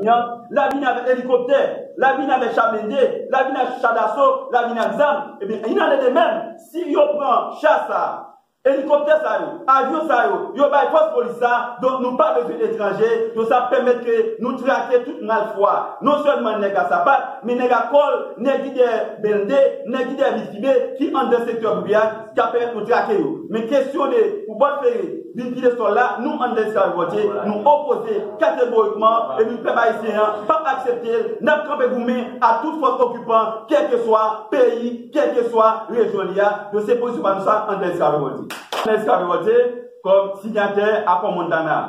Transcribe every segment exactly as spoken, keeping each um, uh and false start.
L ap vini avèk elikoptè, l ap vini avèk cha blende, l ap vini avèk cha daso, l ap vini ak zam. Ebyen, il en est de même, si yo pran cha sa, elikoptè sa yo, avyon sa yo, yo bay fòs polis sa, donk nou pa bezwen etranje, donk sa pèmèt ke nou trake tout malfwa. Non sèlman nèg a sapat, men nèg a kòl, nèg ki dèyè blende, nèg ki dèyè bitibe, ki anndan sektè prive a, ki ap pèmèt nou trake yo. Men kesyon de pou bòt fere vin pile sòl la, nou anndan Esklav Revòlte, nou opoze kategorikman, epi pèp ayisyen an p ap aksepte l, n ap kanpe goumen ak tout fòs okipan, kèlkeswa peyi, kèlkeswa rejyon li a. Yo se pozisyon pa nou sa anndan Esklav Revòlte. Anndan Esklav Revòlte, kòm sinyatè akò Montana.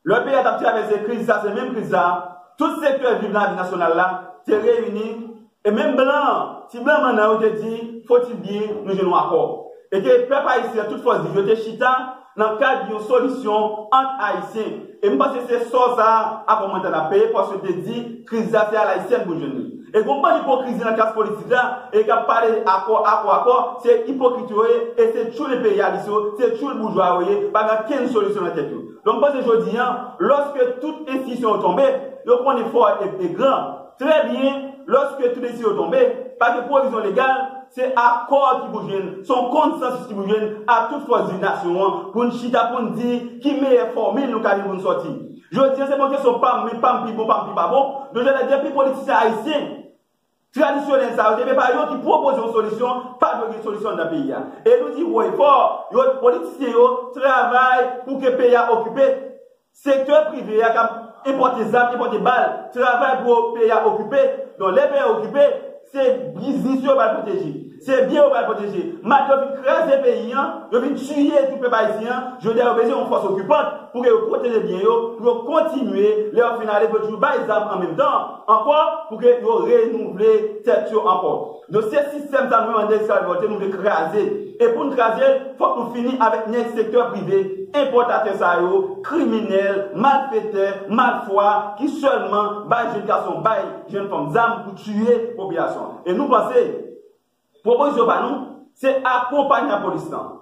Lè peyi a t ap travèse kriz sa, se menm kriz sa, tout sektè viv lavi nasyonal la te reyini, e menm blan, ti blan mannan yo te di, faut-il bien nou jwenn yon akò. E ke pèp ayisyen, tout fòs viv yo te chita nan kad yon solisyon ant Ayisyen. E m panse se sò sa a akò Montana peye, paske yo te di, kriz la se alayisyen pou jwenn li. E gon bann ipokrizi nan klas politik la, e k ap pale akò, akò, akò, se ipokrit yo ye, e se tchoul enperyalis yo, se tchoul boujwa yo ye, pa gen kenn solisyon nan tèt yo. Donk, m panse jodi a, lòske tout enstitisyon yo tonbe, yo konnen fò e, e gran. Trè byen, lòske tout enstitisyon yo tonbe, pa gen pwovizyon legal, se akò ki pou jwenn, se yon konsansis ki pou jwenn a tout fòs viv nasyon an, pou n chita, pou n di ki meyè fòmil nou ka jwenn pou n sòti. Jodi a, se pa yon kesyon pa m, men pa m pi bon, pa m pi pa bon. Donk, jodi a, depi politisyen ayisyen tradisyonèl sa yo te vle pa yo ki pwopoze yon solisyon, pa dwe gen solisyon nan peyi a. E nou di wo e fò, yo, politisyen yo travay pou ke peyi a okipe. Sektè prive a k ap enpòte zam, enpòte bal, travay pou peyi a okipe. Donk, lè peyi a okipe, se biznis yo pral pwoteje. Se byen yo pral pwoteje. Malgre yo vin kraze peyi an, yo vin tiye tout pèp ayisyen an, jodi a yo bezwen yon fòs okipant pou ke yo pwoteje byen yo, pou yo kontinye, lè yo fin ale, pou yo toujou bay zam an menm tan ankò, pou ke yo renouvle tèt yo ankò. Donk, se sistèm sa nou menm anndan Esklav Revòlte nou vle kraze. E pou n kraze l, fòk nou fini avèk nèg sektè prive, enpòtatè sa yo, kriminèl, malfetè, malfwa, ki sèlman bay jèn gason, bay jèn fanm zam pou tiye popilasyon an. E nou panse, pwopozisyon pa nou, se akonpanye polis lan.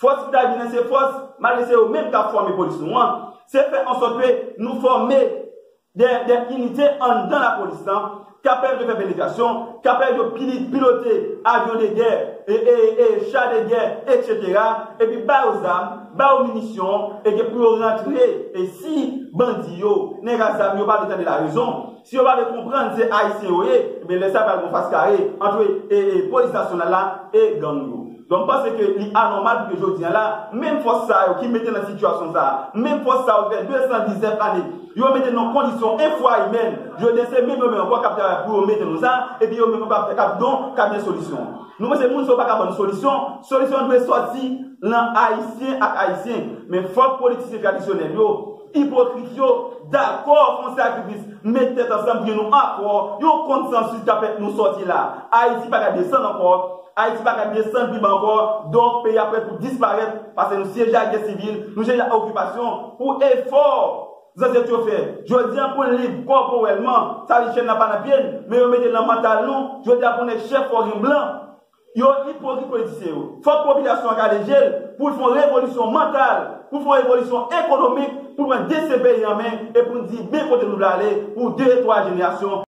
Fòs ki ta vin nan se fòs, malgre se yo menm k ap fòme polis nou an, se fè an sòt ke nou fòme de, de inite anndan lapolis lan, k ap pèmèt yo fè penetrasyon, k ap pèmèt yo pili-, pilote avyon de gè, e, e, e, cha de gè, etsetera, epi ba yo zam, ba yo minisyon, e ke pou yo rantre, e si bandi yo, nèg a zam yo pa vle tande larezon, si yo pa vle konprann se ayisyen yo ye, ebyen lè sa pral gon fas kare ant, e, e, polis nasyonal la e gang yo. Donk, m panse ke li anòmal pou ke jodi a la, menm fòs sa yo ki mete nan sitiyasyon sa a, menm fòs sa yo fè de san diznèf ane, yo mete nan kondisyon enfwa imèn, jodi a se menm yo menm ankò k ap travay pou yo mete nou sa, epi yo menm ankò k ap, k ap don, k ap gen solisyon. Nou panse moun sa yo pa ka ban nou solisyon, solisyon dwe sòti nan ayisyen ak ayisyen. Men fòk politisyen tradisyonèl yo, ipokrit yo, dakò fè yon sakrifis, met tèt ansanm pou nou akò, yon konsansis k ap pèmèt nou sòti la. Ayiti pa ka desann ankò, Ayiti pa ka desann pi ba ankò, donk peyi a prèt pou disparèt, paske nou siyeje ak gè sivil, nou siyeje ak okipasyon, pou efò zansèt yo fè. Jodi a pou n lib kòporèlman, sa vle di chèn nan pa nan pye n, men yo mete l nan mantal nou, jodi a pou n nèg chèf fò gen blan. Yo ipokrit politisyen yo. Fòk popilasyon an kale je l pou l fè yon revolisyon mantal, pou l fè yon revolisyon ekonomik, pou l pran desten peyi an men e pou l di byen kote nou vle ale pou de, twa jenerasyon.